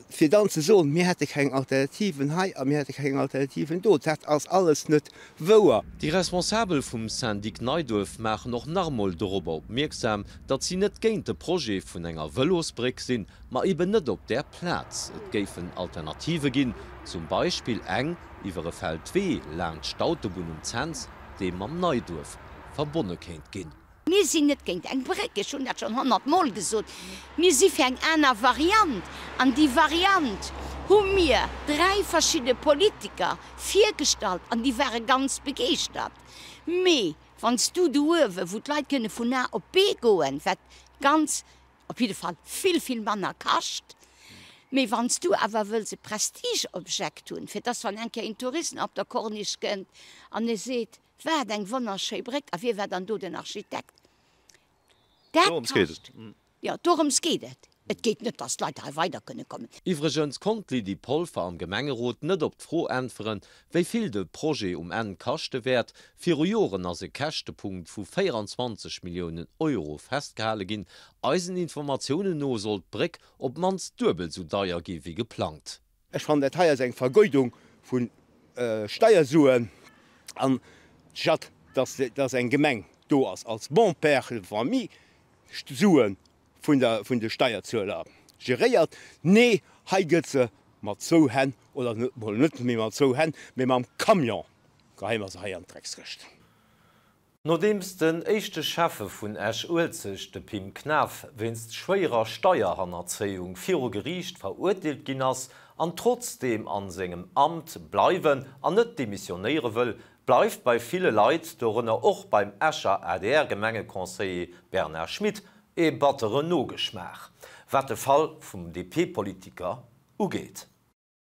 fir dann ze soen, mir hätte keng Alternativen hei a mir hätte keng Alternativen do, dat ass alles net wouer. Déi Responsabel vum Syndic Neiduerf maachen och nach emol dorobber opmierksam, datt si net géint de Projet vun enger Vëlosbréck sinn, ma eben net op där Plaz. Et géifen Alternative ginn, zum Beispill eng iwwer e Feldwee laanscht d'Autobunn um Cents, dee mam Neiduerf verbonne kéint ginn. Mir sinn net géint eng Bréck, ech hunn dat schonn honnertmol gesot. Mir si fir eng aner Variant. An déi Variant hu mir dräi verschidde Politiker virgestallt an déi ware ganz begeeschtert. Mee wann s du do uewe, wou d'Leit kënne vun A op B goen, wat ganz op jidde Fall vill, vill manner kascht. Mee wann s du awer wëlls e Prestigeobjekt hunn, fir dass wann eng Kéier een Tourist op der Corniche kënnt an e seet, Wat eng wonnerschéi Bréck, a wie war dann do den Architekt? Dat kascht. Jo, dorëms geet et. Et geet net, dass d'Leit hei weider kënne kommen. Iwwregens konnt d'Lydie Polfer am Gemengerot net op d'Fro äntweren, wéi vill de Projet um Enn kaschte wäert. Viru Joren ass e Käschtepunkt vu 24 Milliounen Euro festgehale ginn. Eisen Informatiounen no soll d'Bréck op d'mannst duebel sou deier gi wéi geplangt. Ech fannen dat hei ass eng Vergeudung vu Steiersuen an statt dass eng Gemeng do ass als bon père de famille d'Sue vun der vun de Steierzueler geréiert. Nee, hei gëtt se mat zwou Hänn, oder mol net méi mat zwou Hänn, mee mam Camion geheie mer se hei an d'Dreckskëscht. Nodeems den éischte Schäffe vun Esch-Uelzecht, de Pim Knaff, wéinst schwéierer Steierhannerzéiung viru Geriicht verurteelt ginn ass an trotzdeem an sengem Amt bleiwen an net demissionéiere wëll, bleift bei ville Leit, dorënner och beim Escher ADR-Gemengeconseiller Bernard Schmit, ee batteren Nogeschmaach, wat de Fall vum DP-Politiker ugeet.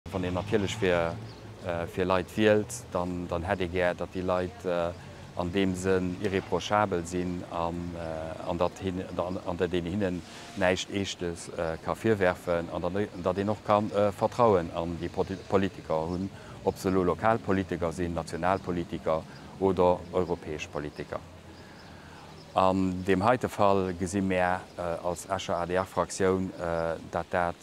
Wann een natierlech fir Leit wielt, dann hätt ee gär, datt déi Leit an deem Sënn irreprochabel sinn an datt een hinnen näischt Eeschtes ka virwerfen an datt een och ka Vertrauen an déi Politiker hunn, ob se elo lokal Politiker sinn, national Politiker oder europäesch Politiker. An deem heite Fall gesi mär als Escher ADR-Fraktioun, datt dat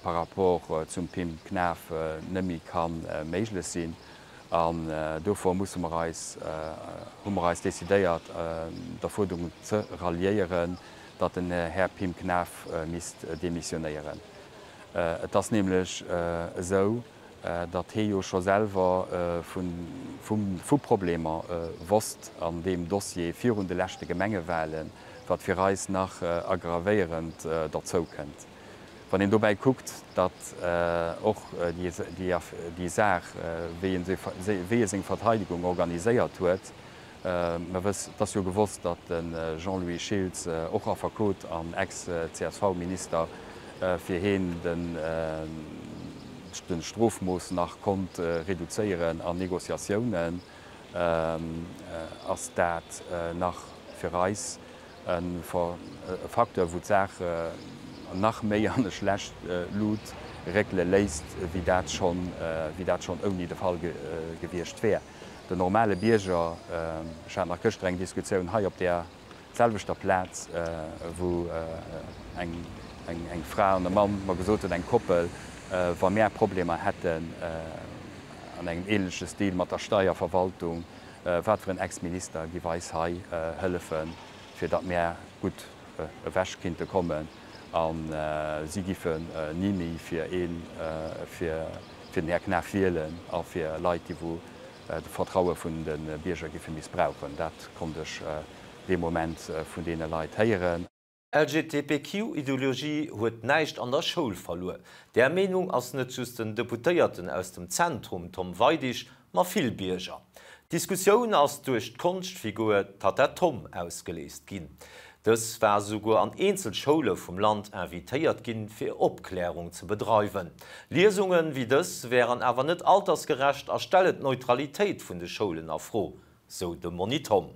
par rapport zum Pim Knaff net méi ka méiglech sinn. An duerfir musse mer eis, hu mer eis decidéiert, der Fuerderung ze ralliéieren, datt den Här Pim Knaff misst demissionéieren. Et ass nämlech esou, datt hee jo scho selwer vu Problemer wosst an deem Dossier virun de leschte Gemengewahlen, wat fir eis nach aggravéierend derzou kënnt. Wann een dobäi kuckt, datt och déi Saach, wéi e seng Verteidigung organiséiert huet, mer wëss, et ass jo gewosst, datt de Jean-Louis Schiltz, och Affekot an Ex-CSV-Minister, fir heen de Strofmooss nach konnt reduzéieren an Négociatiounen, ass dat nach fir eis E Facteur, wou d'Saach nach méi an e schlecht Lut réckele léisst, wéi dat schonn ouni de Fall gewiescht wär. Den normale Bierger, ech hat nach gëschter eng Diskussioun hei op där selwechter Plaz, wou eng Fra an e Mann mer gesot hunn, eng Koppel, wa mär Problemer hätten an engem ähnleche Stil mat der Steierverwaltung, Wat fir en Ex-Minister giff eis hei hëllefen, fir datt mär gutt ewech kinnte kommen a si giffen ni méi fir een, fir den Här Knaff wielen a fir Leit, déi wou de Vertraue vun de Bierger giffe missbrauchen. Dat konnt ech dee Moment vun deene Leit héieren. LGTBQ-Ideologie huet näischt an der Schoul verluer. Där Meenung ass net just den Deputéierten aus dem Zentrum Tom Weidig, ma vill Bierger. D'Diskussioun ass duerch d'Konschtfigur Tatta Tom ausgeléist ginn. Dës war esouguer an eenzel Schoule vum Land invitéiert ginn, fir Opklärung ze bedreiwen. Liesunge wéi dës wären awer net altersgerecht a stellen d'Neutralitéit vun de Schoulen a Fro, sou de Monni Tom.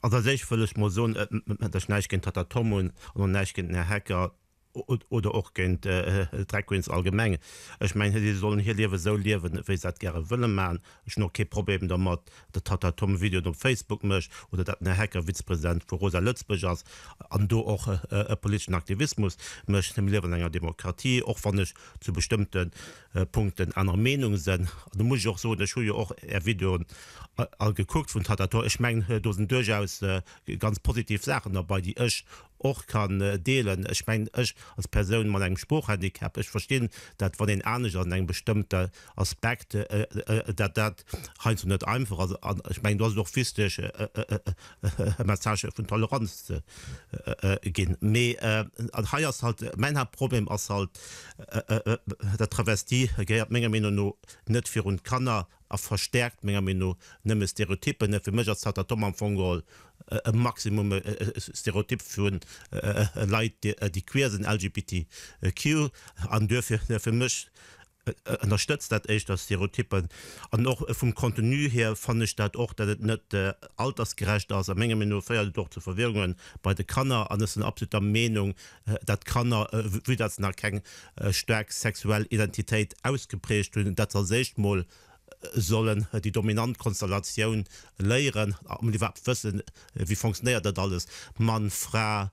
Also als éischt wëll ech mol soen, dat ech näischt géint Tatta Tom hunn an och näischt géint den Här Hecker. Oder och géint Drag Queens allgemeng. Ech mengen, si sollen hir Liewe sou liewen, wéi se dat gäre wëlle maachen. Ech hunn och kee Problem dermat, datt Tatta Tom Videoen op Facebook mécht oder datt den Här Hecker Vizepresident vu Rosa Lëtzebuerg ass an do och e politeschen Aktivismus mécht. Mir liewen an enger Demokratie, och wann ech zu bestëmmte Punkten aner Meenung sënn. An do muss ech och soen, ech hu jo och Är Videoen all gekuckt vun Tatta Tom. Ech mengen, do sinn duerchaus ganz positiv Saachen derbei, déi ech och kann deelen. Ech mengen, ech als Persoun mat engem Sproochhandicap, ech verstinn dat, wann een anescht ass an engem bestëmmte Aspekt, dat dat heiansdo net einfach ass. An ech mengen, do ass et och wichteg, e Message vun Toleranz ze ginn. Mee hei ass halt, mäin Haaptproblem ass halt, dat Travestie gehéiert menger Meenung no net virun d'Kanner a verstärkt menger Meenung no nëmme Stereotyppen. Fir mech ass d'Tatta Tom am Fong geholl e Maximum e Stereotyp vu Leit déi queer sinn, LGBTQ, an duerfir fir mech ënnerstëtzt dat éischter Stereotyppen. An och vum Contenu hier fannen ech dat och, datt et net altersgerecht ass. A menger Meenung no féiert et och zu Verwirrunge bei de Kanner an ech sinn absolut der Meenung, datt Kanner, vue datt se nach keng staark sexuell Identitéit ausgeprägt hunn, dat se als éischt mol sollen déi dominant Konstellatioun léieren an iwwerhaapt wëssen, wéi fonctionnéiert dat alles, Mann, Fra,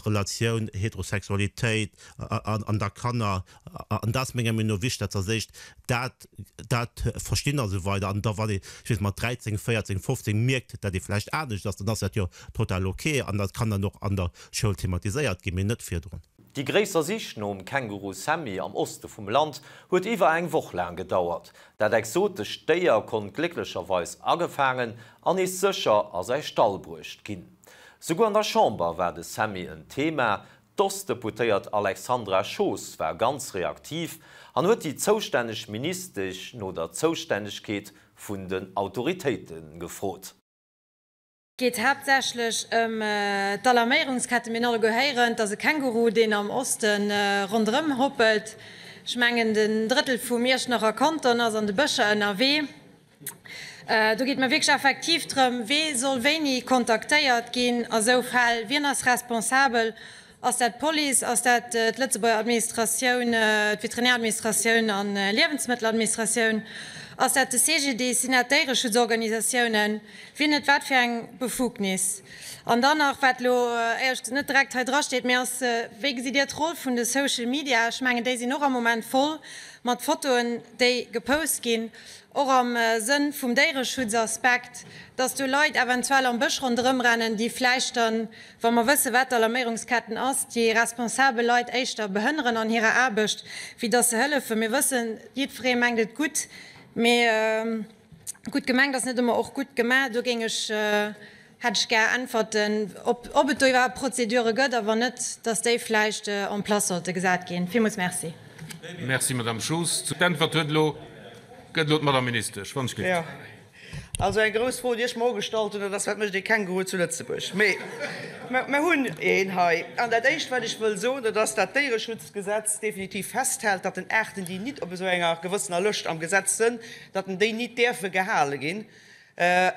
Relatioun, Heterosexualitéit an da Kanner. An dat ass menger Meenung no wichteg, datt se als éischt dat dat verstinn a sou weider. An da wann ee, ech weess, mat 13, 14, 15 mierkt, dat ee vläicht anescht ass, dann ass dat jo total ok an dat kann dann och an der Schoul thematiséiert ginn, mee net virdrun. Déi gréisser Sich nom Känguru Sammy am Oste vum Land huet iwwer eng Woch laang gedauert. Dat exotescht Déier konnt glécklecherweis agefaangen an nees sécher a säi Stall bruecht ginn. Souguer an der Chamber war de Sammy en Thema. D'Ost-Deputéiert Alexandra Schoos war ganz reaktiv an huet déi zoustänneg Ministesch no der Zoustännegkeet vun den Autoritéite gefrot. Et geet haaptsächlech ëm d'Alarméierungsketten. Mir hunn alleguer héieren, et ass e Känguru, deen am Oste ronderëm hoppelt. Ech mengen, den Drëttel vum Iechternacher Kanton ass an de Bëscher ënnerwee. Do geet et mer wierklech effektiv drëm, Wee soll wéini kontaktéiert ginn a sou Fäll? Wien ass responsabel? Ass dat d'Police? Ass dat d'Lëtzebuerger Administratioun, d'Veterinäradministratioun an Liewensmëtteladministratioun? Ass dat de CGDIS? Sinn dat d'Déiereschutzorganisatiounen? Wien huet wat fir eng Befugnis? An dann nach, wat elo éierlech gesot net direkt hei drasteet, mee ass, Wéi gesitt Dir d'Roll vun de Social Media? Ech mengen, déi sinn och am Moment voll mat Fotoen, déi gepost ginn, och am Sënn vum Déiereschutzaspekt, dass do Leit eventuell am Bësch ronderëmrennen, déi vläicht dann, wa mer wëssen, wat d'Alarméierungsketten ass, déi responsabel Leit éischter behënneren an hirer Aarbecht, wéi dass se hëllefen. Mir wëssen, jiddweree mengt et gutt, mee gutt gemengt ass net ëmmer och gutt gemaach. Do géing ech, hätt ech gär Äntwerten, ob et do iwwerhaapt Prozedure gëtt a wann net, dass déi vläicht en place sollte gesat ginn. Villmools Merci. Merci, Madame Schoos. D'Äntwert huet elo, gëtt elo d'Madame Ministesch, wann ech géif. Also eng grouss Fro, déi ech mer och gestallt hunn, dat ass, Wat mécht ee Känguru zu Lëtzebuerg? Mee mer hunn een hei. An dat Éischt, wat ech wëll soen, dat ass, dat d'Déiereschutzgesetz definitiv festhält, datt den Aarten, déi nit op esou enger gewëssener Lëscht am Gesetz sënn, datt en déi nit däerfe gehale ginn,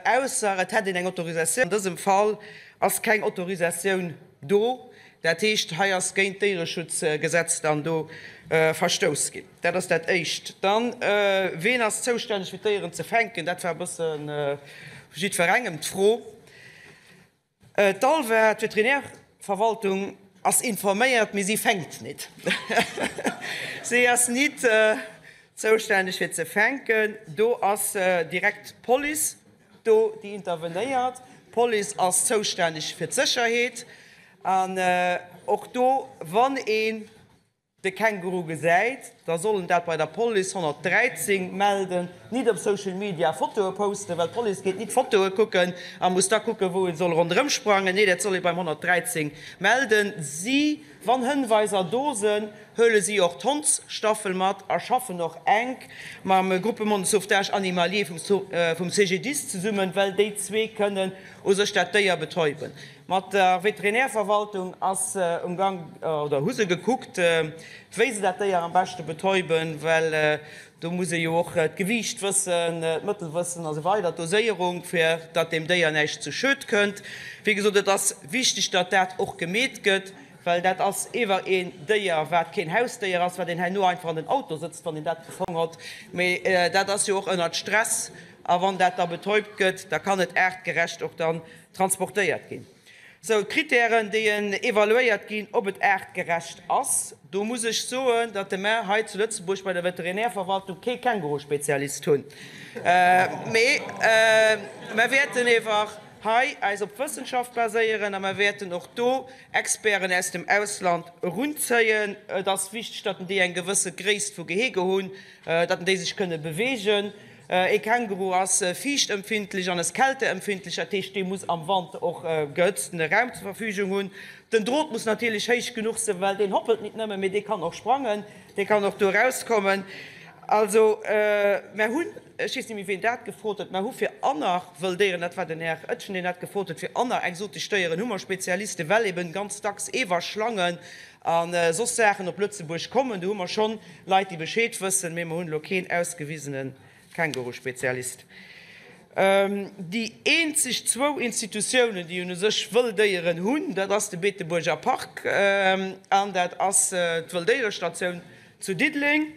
ausser et hätt een eng Autorisatioun. An dësem Fall ass keng Autorisatioun do. Dat heescht, hei ass géint d'Déiereschutzgesetz dann do verstouss ginn. Dat ass dat Éischt. Dann, Ween ass zoustänneg fir d'Déieren ze fänken? Dat war e bësse vu jiddwerengem d'Fro. D'ALVA, d'Veterinärverwaltung, ass informéiert, mee si fänkt nit. Si ass nit zoustänneg fir ze fänken. Do ass direkt d'Police do, déi intervenéiert. D'Police ass zoustänneg fir d'Sécherheet. An och do, wann een de Känguru gesäit, da soll en dat bei der Police 113 melden, nit op Social Media Fotoe posten, well d'Police geet nit Fotoe kucken a muss da kucken, wou e soll ronderëm sprangen. Nee, dat soll ee beim 113 melden. Si. Wann Hënweiser do sënn, huele si och d'Hondsstaffel mat a schaffen och enk mam Groupement de sauvetage animalier vum CGDIS zesummen, well déi zwee kënnen u sech dat Déier betäuben. Mat der Veterinärverwaltung ass um Gang, oder hu se gekuckt, wéi se dat Déier am beschte betäuben, well do muss ee jo och d'Gewiicht wëssen, d'Mëttel wëssen a sou weider, d'Doséierung, fir datt deem Déier näischt zu Schued kënnt. Wéi gesot, et ass wichteg, datt dat och gemeet gëtt, well dat ass ewer een Déier, wat keen Hausdéier ass, wat een herno einfach an den Auto sëtzt, wann een dat gefong hott. Mee dat ass jo och ënnert Stress, a wann dat da betäubt gëtt, da kann et aartgerecht och dann transportéiert ginn. Sou, d'Kritären, déi en evaluéiert ginn, ob et aartgerecht ass, do muss ech soen, datt mer hei zu Lëtzebuerg bei der Veterinärverwaltung kee Känguruspezialist hunn. Mee mer wäerten ewer hei eis op d'Wëssenschaft baséieren a mer wäerten och do Experten aus dem Ausland erunzéien. Et ass wichteg, datt déi eng gewësse Gréisst vu Gehege hunn, datt déi sech kënne beweegen. Ee Känguru ass fiichtempfindlech an ass kälteempfindlech, dat heescht dee muss am Wanter och gehëtztene Raum zur Verfügung hunn. Den Drot muss natierlech héich genuch sinn, well deen hoppelt nit nëmmen, mee dee kann och sprangen, dee kann och do erauskommen. Also mer hunn, ech weess net méi ween dat gefrot huet, mer hu fir aner wëll Déieren, dat war den Här Etgen deen dat gefrot huet, fir aner exotesch Déieren hu mer Spezialisten, well eben ganz dacks Eewerschlangen A soss Saachen op Lëtzebuerg kommen. Do hu mer schonn Leit, déi Bescheed wëssen, mee mer hunn elo keen ausgewisene Känguruspezialist. Déi eenzeg zwou Institutiounen, déi un u sech wëll Déieren hunn, dat ass de Beetebuerger Park an dat ass d'Wëlldéierestatioun zu Diddeleng.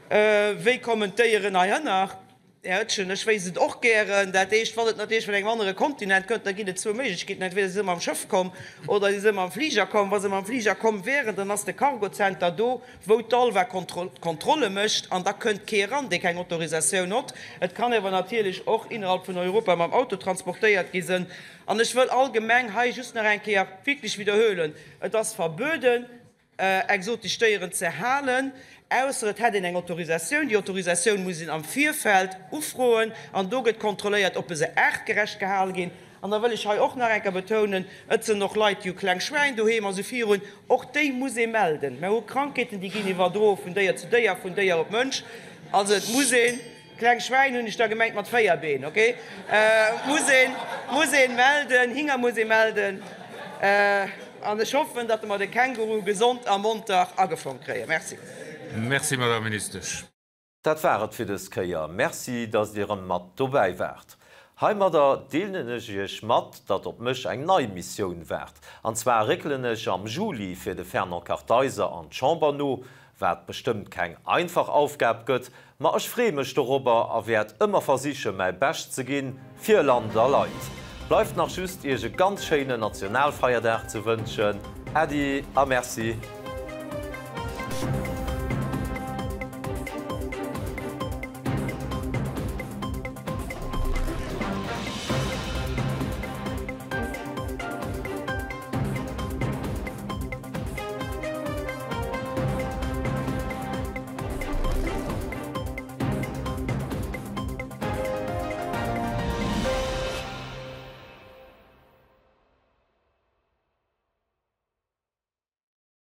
Wéi kommen d'Déieren heihinner? Här Oetjen, ech wéisst et och gären. Dat heescht, wann et natierlech vun engem anere Kontinent kënnt, da ginn et zwou Méiglechkeeten, Entweder si se mam Schëff komm oder si se mam Fliger komm. Wa se mam Fliger komm wären, dann ass de Cargocenter do, wou d'ALVA d'Kontrolle mécht an da kënnt kee eran, dee keng Autorisatioun hott. Et kann awer natierlech och innerhalb vun Europa mam Auto transportéiert gi sënn. An ech wëll allgemeng hei just nach eng Kéier wierklech widderhuelen, Et ass verbueden, exotesch Déieren ze halen, ausser et hätt een eng Autorisatioun. Déi Autorisatioun muss een am Virfeld ufroen an do gëtt kontrolléiert, ob se aartgerecht gehale ginn. An da wëll ech hei och nach eng Kéier betounen, Et sënn och Leit, déi hu kleng Schwäin doheem a sou virun. Och déi muss ee melden. Mer hu Krankheeten, déi ginn iwwerdroe vun Déier zu Déier, vun Déier op Mënsch. Also et muss een. Kleng Schwäin hunn ech da gemengt mat 4 Been, ok. Muss een, muss een melden, Hinger muss ee melden. An ech hoffen, datt mer de Känguru gesond a monter agefongt kréien. Merci. Merci, Madame Ministesch. Dat war et fir dës Kéier. Merci, dass dir erëm mat dobäi waart. Heimadder deelen ech iech mat, datt op mech eng nei Missioun waart. An zwar réckelen ech am Juli fir de Fernand Kartheiser an d'Chamber no, wat bestëmmt keng einfach Aufgab gëtt, Ma ech freeë mech dorobber a wäert ëmmer versiche mäi Bescht ze ginn fir Land a Leit. Bleift nach just iech e ganz schéinen Nationalfeierdag ze wënschen. Äddi a Merci.